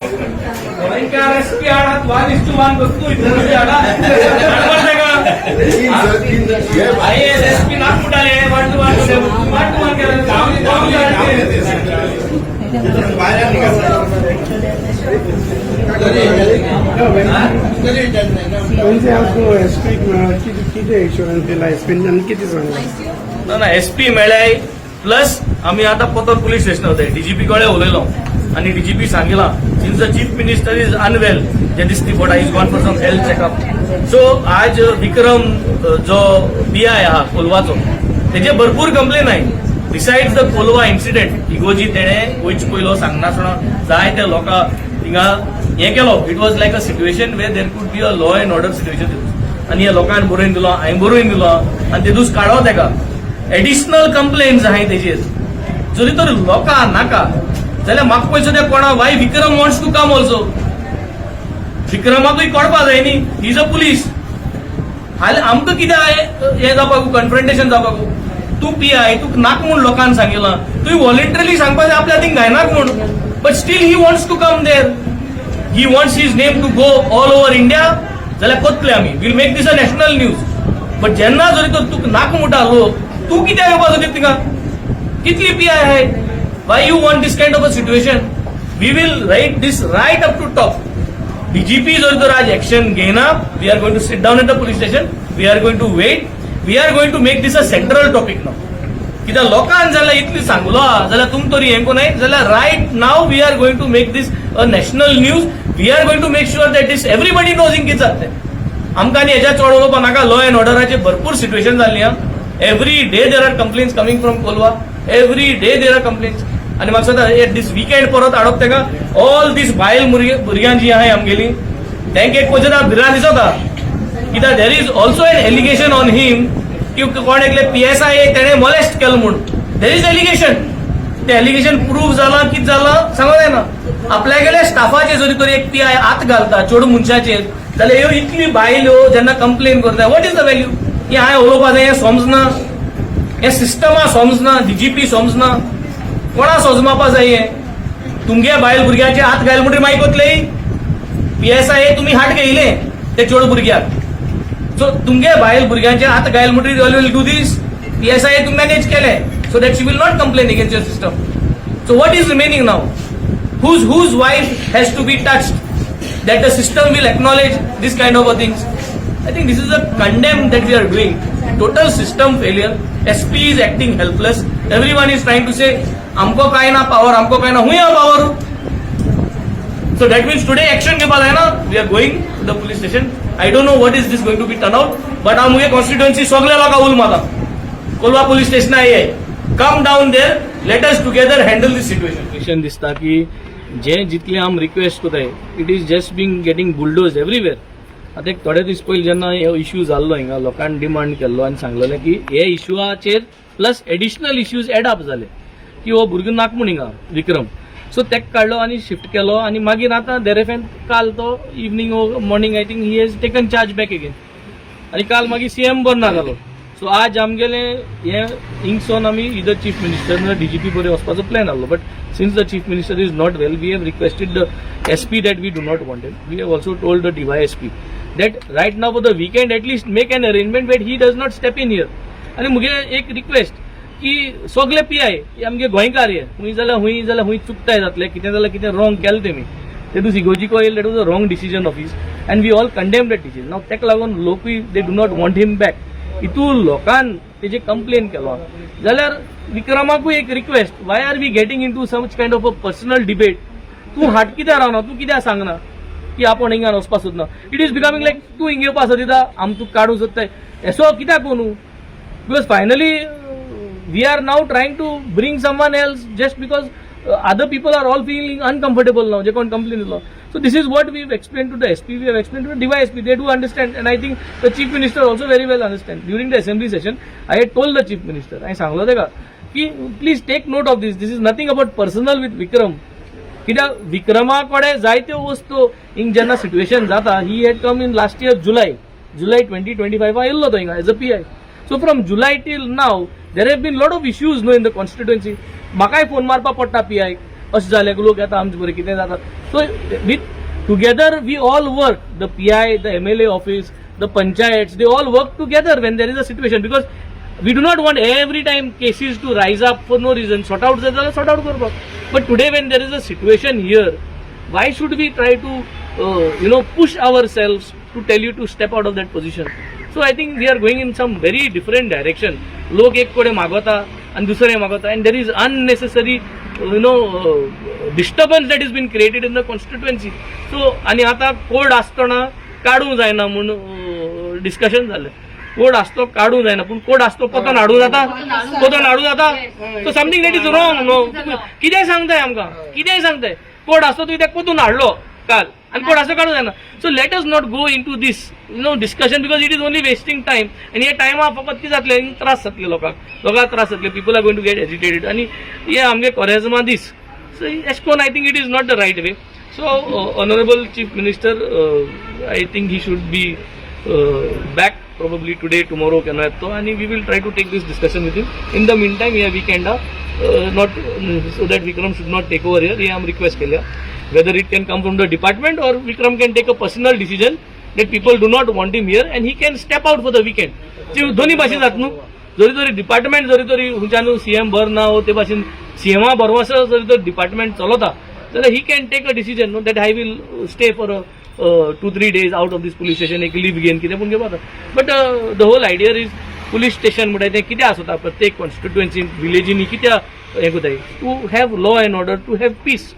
गोंयकार एसपी आड 1:1 वस्तू. आयएएस एसपी नाक मुटाले 1 to 1, 1 to 1 केलं. म्हणजे आमकां एसपीक कितें कितें एश्युरन्स दिला एसपीन आनी कितें सांगलां? ना ना, एसपी मेळ्ळाय, प्लस आमी आतां पोतोर पुलीस स्टेशन वताय. डीजीपी कडेन उलयलो आनी डीजीपी सांगिलां, since the Chief Minister is unwell, जे दिसती पोटा, is gone for some health checkup, so आज विक्रम जो पीआय आहा कोलवाचो, तेजे भरपूर कंप्लेन आहाय. बिसायड्स the Colva incident, इगोजी तेणे वयच पयलो सांगनासतना जायते लोकां थिंगा हें केलो. It was like a situation where there could be a law and order situation. आनी ह्या लोकांक बरोवन दिलो, हांवें बरोवन दिलो आनी ते दीस काडो तेका. एडिशनल कंप्लेन्स आहाय तेजेर. जरी तर लोकां नाका जाल्यार म्हाका पयसो ते कोणा, why Vikram wants to come also? विक्रमाकूय कळपा जाय न्ही, is a police. हाल आमकां कित्याक हें जावपाक, कन्फ्रंटेशन जावपाक? तूं पीआय, तुका नाक म्हूण लोकांक सांगिलां, तुवें व्हॉलेंटरली सांगपा जाय आपल्या थिंग घायनाक म्हूण, but still he wants to come there. He wants his name to go all over India. जाल्यार कोतले आमी, we'll make this a national news. But जेन्ना जरी तर तुका नाक म्हणटा लोक, तूं कित्याक येवपा सोदता थिंगा? कितली पीआय आहाय? Why you want this kind of a situation? We will write this right up to top. DGP जर तर आज एक्शन घेयना, we are going to sit down at the police station, we are going to wait, we are going to make this a central topic now. कित्याक लोकांक जाल्यार इतली सांगलो जाल्यार तुम तरी हें कोनाय जाल्यार, right now we are going to make this a national news. We are going to make sure that this everybody knows हिंग कितें जाता तें. आमकां आनी हेज्या चड उलोवपा नाका. लॉ अँड ऑर्डराचे भरपूर सिट्युएशन जाल्ली आहा. Every day there are complaints coming from Colva. Every day there are complaints. आनी म्हाका दिसता दीस विकेंड परत हाडप तेका. ऑल दीस बायल भुरग्यां जी आहाय आमगेली, तेंका एक पळयता भिरांत दिसता, कित्याक there is also an allegation on him की कोण एकले पीएसआय तेणे मोलेस्ट केलो म्हूण. There is allegation. ते एलिगेशन प्रूव्ह जालां, कितें जालां सांगो जायना. आपल्यागेले स्टाफाचेर जरी तर एक पीआय हात घालता चेडूं मनशाचेर जाल्यार ह्यो इतली बायल्यो जेन्ना कंप्लेन करता, what is the value? ही हांवें उलोवपा जाय. हें समजना, हें सिस्टमा समजना, डीजीपी समजना, कोणा समजमापा जाय हें? तुमगे बायल भुरग्याचे हात घायल म्हणटकीर मागीर कोतले पीएसआय तुमी हात घेयले ते चेडूं भुरग्याक. सो तुमगे बायल भुरग्यांचे हात घायल म्हणटकीर you will do this? PSI तुम्ही मॅनेज केले so that she will not complain against your system. So what is remaining now? Whose wife has to be touched that the system will acknowledge this kind of a things? I think this is a condemn that we are doing. Total system failure. SP is acting helpless. Everyone is trying to say, "हमको काय ना power, हमको काय ना." हुया power? So that means today action घेवपा जाय ना. We are going to the police station. I don't know what is this going to be turn out, but हांव मुगे कॉन्स्टिट्युएन्सी सगळे लोकांक उल मारता, कोलवा पुलीस स्टेशना ये, come down there, let us together handle this situation. दिसता की जे जितले आम रिक्वेस्ट करताय, it is just being getting bulldoze everywhere. आतां एक थोडे दीस पयलीं जेन्ना हो इश्यू जाल्लो, हिंगा लोकांनी डिमांड केल्लो आनी सांगलेलें की हे इश्यूचेर plus additional issues add up जाले की हो भुरगो नाक म्हूण हिंगा विक्रम. सो तेका काडलो आनी शिफ्ट केलो आनी मागीर आतां देरेफेन काल तो evening, morning, I think he has taken charge back again. आनी काल मागीर सीएम बरो ना जालो. सो आज आमगेले हे हिंगसोन आमी इदर चीफ मिनिस्टर ना डीजीपी बरे वचपाचो प्लॅन आहलो, but since the Chief Minister is not well, we have requested the SP that we do not want him. We have also told the DySP that right now for the weekend at least make an arrangement where he does not step in here. आनी मुगे एक request की सगळे PI आमगे गोंयकार हे, हुंय जाल्यार हुंय जाल्यार हुंय चुकताय जातले, कितें जाल्यार कितें रॉंग केलें तेमी. ते दीस इगोजीको येयल, that was a wrong decision of his and we all condemn that decision. Now तेका लागून लोकूय, they do not want him back. हितून लोकान तेजे कंप्लेन केलो जाल्यार विक्रमाकूय एक request, why are we getting into such kind of a personal debate? तूं हाट कित्याक रावना? तूं कित्याक सांगना की आपूण हिंगान वचपा सोदना? It is becoming like तूं हिंग येवपा सोदिता, आम तुका काडूंक सोदताय, येसो कित्याक न्हू? Because finally we are now trying to bring someone else just because other people are all feeling uncomfortable now, जे कोण कंप्लेन दिलो. So this is what we explain to the SP, we have explain to the DySP. They do understand and I think the Chief Minister also very well understand. During the assembly session, I had told the Chief Minister, हांवें सांगलो तेका की please take note of this. This is nothing about personal with Vikram. कित्याक विक्रमा कडेन जायत्यो वस्तू हिंग जेन्ना सिट्युएशन जाता, he had come in last year July, July 2025 आयिल्लो तो हिंगा as a PI. So from July till now there have been lot of issues, no, in the constituency. म्हाकाय फोन मारपा पडटा पीआय. अशें जालें लोक येता आमचे बरें कितें जाता. So with together we all work, the PI, the MLA office, the panchayats, they all work together when there is a situation, because we do not want every time cases to rise up for no reason. Sort out जाय जाल्यार sort out करपाक. But today, when there is a situation here, why should we try to push ourselves to tell you to step out of that position? So I think we are going in some very different direction. लोक एक कडेन मागोता आनी दुसरे मागोता and there is unnecessary disturbance that is been created in the constituency. So आनी आतां code आसतना काडूंक जायना म्हूण डिस्कशन जालें. कोड आसतो काडूंक जायना, पूण कोड आसतो पोतोन हाडूं जाता, पोतोन हाडूं जाता. So something that is wrong, no? कितेंय सांगताय आमकां, कितेंय सांगताय. कोड आसतो तुवें तेका पोतून हाडलो काल आनी कोड आसतो काडूं जायना. So let us not go into this discussion, because it is only wasting time. आनी हे टायमा फकत कितें जातलें? त्रास जातले लोकांक, लोकांक त्रास जातले. People are going to get agitated आनी हे आमगे कोरेजमा दीस. सो एशें कोन्न I think it is not the right way. So honourable Chief Minister, I think he should be back probably today, tomorrow केन्ना येता तो आनी we will try to take this discussion with him. In the meantime, ह्या विकेंडा not so that Vikram should not take over here, हे आमी request केल्या. Whether it can come from the department or Vikram can take a personal decision that people do not want him here and he can step out for the weekend. ती दोन्ही भाशेन जाता न्हू. जरी तरी डिपार्टमेंट जरी तरी खंयच्यान सीएम बर ना वो ते भाशेन सीएमा बरोबर जरी तर डिपार्टमेंट चलता जाल्यार he can take a decision, no, that I will stay for 2-3 days out of this police station, एक लीव घेवन कितें पूण घेवपा. But the whole idea is, police station म्हणटा तें कितें आसता? प्रत्येक कॉन्स्टिट्युएन्सी विलेजींनी कित्याक हें करताय? To have law and order, to have peace.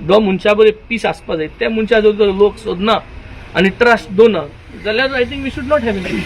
जो मनशा बरें पीस आसपा जाय, त्या मनशा जर तर लोक सोदना आनी ट्रस्ट दवरना जाल्यार I think we should not have in.